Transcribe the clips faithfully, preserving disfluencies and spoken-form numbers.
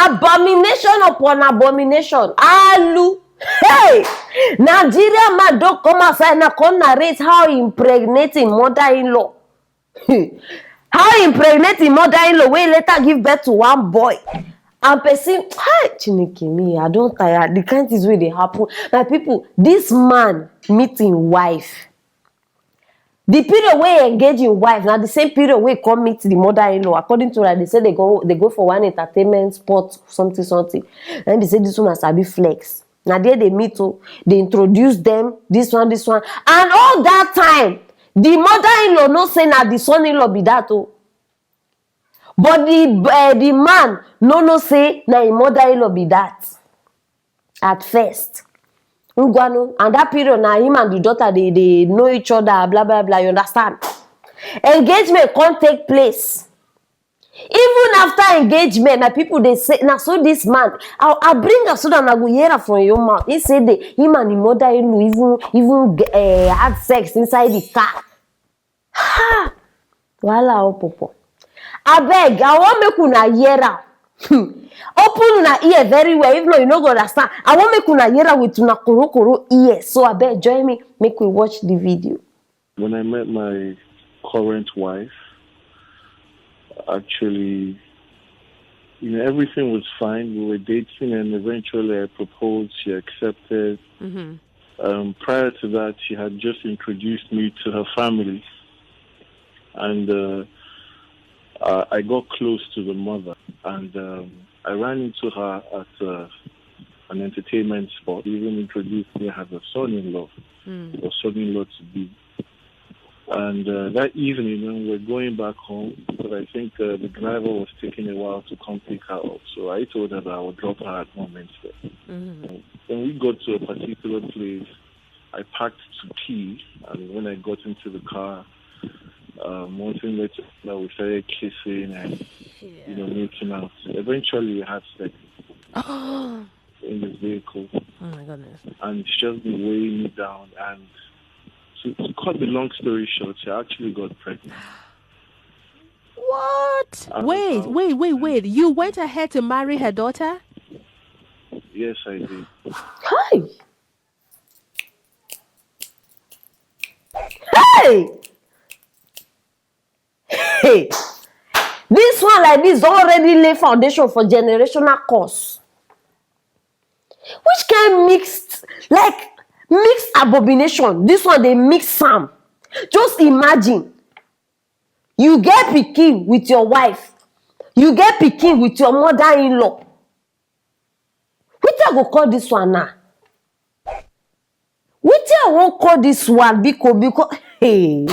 Abomination upon abomination. Alu. Hey! Nigerian man don come outside now, come narrate how he impregnate him mother-in-law. How he impregnate him mother-in-law, wey later give birth to one boy. And person, hi, Chineke me, I don tire. The kind things wey dey happen. My people, this man meet him wife. The period wey he engage him wife, na the same period wey he come meet the mother-in-law. According to her, they say they go, they go for one entertainment spot, something, something. And they say this woman sabi flex. Na there they meet o, they introduce them, this one, this one. And all that time, the mother-in-law know say na the son-in-law be that o. But the, eh, the man no know say na him mother-in-law be that at first. Ngwanu, and that period na him and the daughter, they, they know each other, blah, blah, blah, you understand? Engagement come take place. Even after engagement, my people, they say, na so this man, I, I bring am so that I go hear am from your mouth. He said the, him and the mother-in-law even, even, eh, had sex inside the car. Ha! Wahala o, popo. Abeg, I wan make una hear am. Hmm. Open una ear very well, if not, you no go understand. I wan make una hear am with una korokoro ear. So abeg, join me, make we watch the video. When I met my current wife, actually, you know, everything was fine. We were dating, and eventually I proposed. She accepted. Um, prior to that, she had just introduced me to her family, and uh, uh, I got close to the mother, and um, I ran into her at uh, an entertainment spot. She even introduced me as a son-in-law, or son-in-law to be. And uh, that evening, when we were going back home, because I think uh, the driver was taking a while to come pick her up, so I told her that I would drop her at home instead. When we got to a particular place, I parked to pee, and when I got into the car, um, one thing led to another. We started kissing and, you know, making out. Eventually, we had sex in the vehicle, Oh my goodness. And she just been weighing me down. And to, to cut the long story short, she actually got pregnant. What? And Wait, um, wait, wait, wait. You went ahead to marry her daughter? Yes, I did. Hi. Hey! Hey! This one like this don already lay foundation for generational curse. Which kind mixed, like, mixed abomination? This one dey mix am. Just imagine. You get pikin with your wife. You get pikin with your mother-in-law. Wetin I go call this one now? Wetin I wan call this one? Biko, biko. Hey.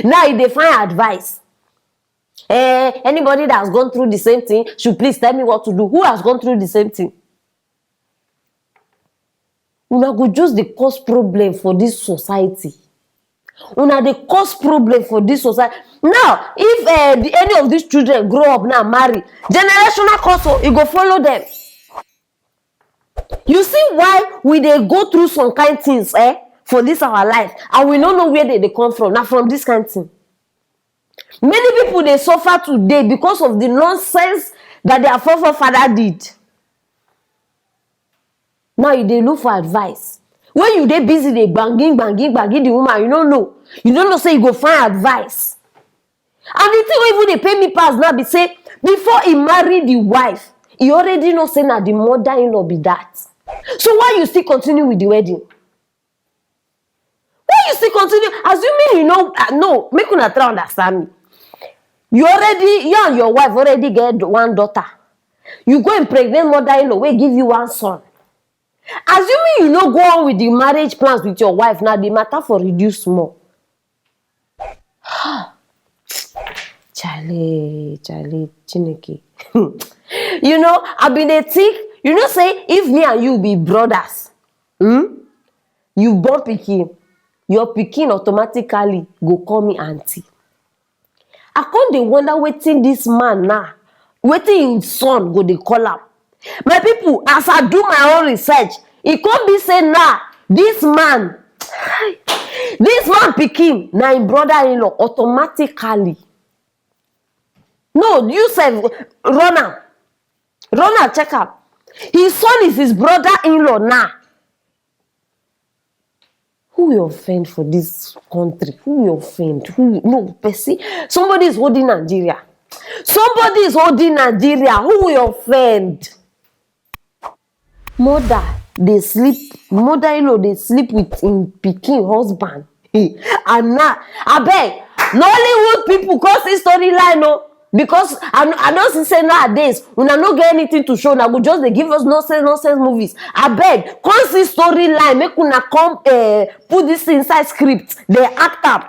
Now you dey find advice. Eh, anybody that has gone through the same thing should please tell me what to do. Who has gone through the same thing? Una go just dey cause problem for this society. Una dey cause problem for this society. Now, if uh, the, any of these children grow up now, marry, generational curse, oh, e go follow them. You see why we dey go through some kind things, eh, for this our life, and we no know where they dey come from. Na from this kind thing. Many people dey suffer today because of the nonsense that their forefather did. Now you dey look for advice. When you dey busy, dey gbangin, gbangin, gbangin the woman, you no know. You no know say you go find advice. And the thing wey even dey pain me pass now be say, before he marry the wife, he already know say na the mother-in-law be that. So why you still continue with the wedding? Why you still continue? Assuming you know, uh, no, make una try understand me. You already, you and your wife already get one daughter. You go impregnate mother-in-law, wey give you one son. Assuming you no go on with the marriage plans with your wife, now the matter for reduce more. Chale, chale, Chineke. You know, I been dey think, you know, say if me and you be brothers, hmm? You born pikin, your pikin automatically go call me auntie. I come dey wonder wetin this man now, wetin him son go dey call am. My people, as I do my own research, e come be say now this man, this man pikin na him brother-in-law automatically. No, you sef run am. Run and check am. His son is his brother-in-law now. Who we offend for this country? Who we offend? Who we, no, person. Somebody is holding Nigeria. Somebody is holding Nigeria. Who we offend? Mother dey sleep, mother-in-law dey sleep with im pikin husband. And now, abeg, Nollywood people come see storyline o, because I, I don see say nowadays una no get anything to show, una go just dey give us nonsense nonsense movies. Abeg, come see storyline, make una come uh, put this inside script, dey act am.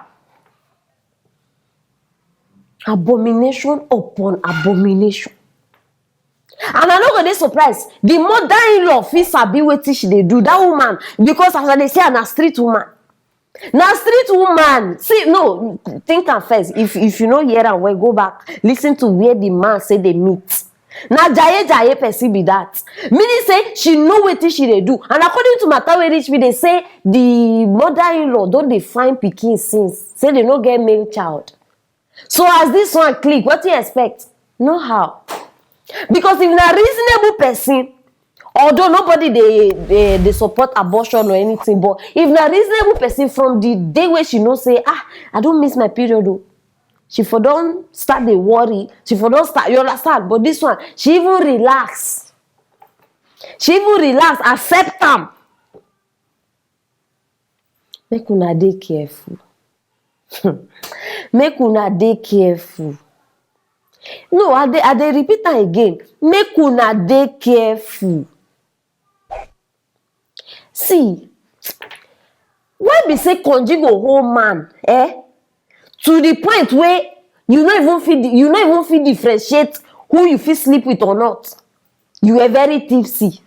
Abomination upon abomination. And I no go dey surprised, the mother-in-law fit sabi wetin she dey do, that woman, because as I dey see her, na street woman. Na street woman. See, no, think am first. If if you no hear am well, go back, listen to where the man say they meet. Na jaye jaye person be that. Meaning say she know wetin she dey do. And according to matter wey reach me, they say the mother-in-law don dey find pikin since. Say they no get male child. So as this one click, what you expect? No how. Because if na reasonable person, although nobody dey dey dey support abortion or anything, but if na reasonable person, from the day wey she know say, ah, I don miss my period o, she for don start dey worry, she for don start, you understand? But this one, she even relax. She even relax, accept am. Make una dey careful. Make una dey careful. No, I dey I dey repeat am again. Make una dey careful. See, why be say konji go hold man, eh? To the point where you no even fit di- you no even fit differentiate who you fit sleep with or not. You were very tipsy.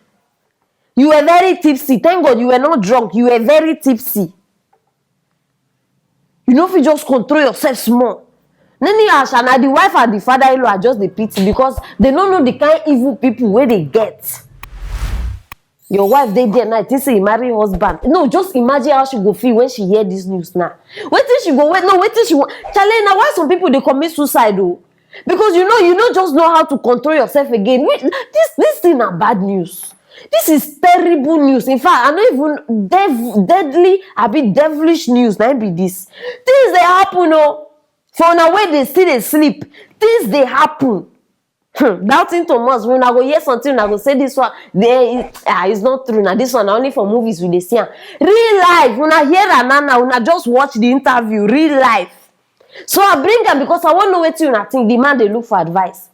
You were very tipsy. Thank God you were not drunk. You were very tipsy. You no fit just control yourself small. Anyhow sha, na the wife and the father-in-law I just dey pity, because they no know the kind evil people wey they get. Your wife dey there now, think say you marry husband. No, just imagine how she go feel when she hear this news now. Wetin she go wait? No, wetin she want? Chale, na why some people dey commit suicide o. Because you know, you no just know how to control yourself again. Wait, this this thing na bad news. This is terrible news. In fact, I no even dev, deadly abi devilish news. Na im be this. Things dey happen o. For una wey dey still dey sleep, things dey happen. Hmm, doubting Thomas, una go hear something, una go say this one, they, ah, it's not true. Now this one na only for movies we dey see am. Real life, una hear am now, now una just watch the interview, real life. So I bring am because I wan know wetin una think. The man dey look for advice.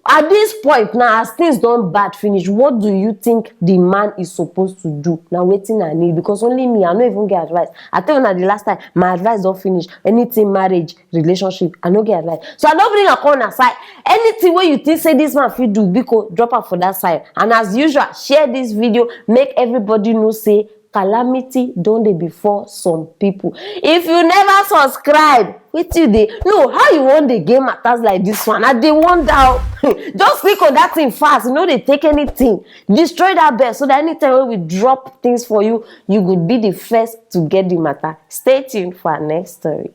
At this point now, as things don bad finish, what do you think the man is supposed to do? Na wetin I need, because only me, I no even get advice. I tell una the last time, my advice don finish. Anything marriage, relationship, I no get advice. So I don bring am come una side. Anything wey you think say this man fit do, biko, drop am for that side. And as usual, share this video, make everybody know say calamity don dey before some people. If you never subscribe, wetin you dey, no, how you wan dey gain matters like this one? I dey wonder o. Just click on that thing fast, you no dey take anything. Destroy that bell so that anytime wey we drop things for you, you go be the first to get the matter. Stay tuned for our next story.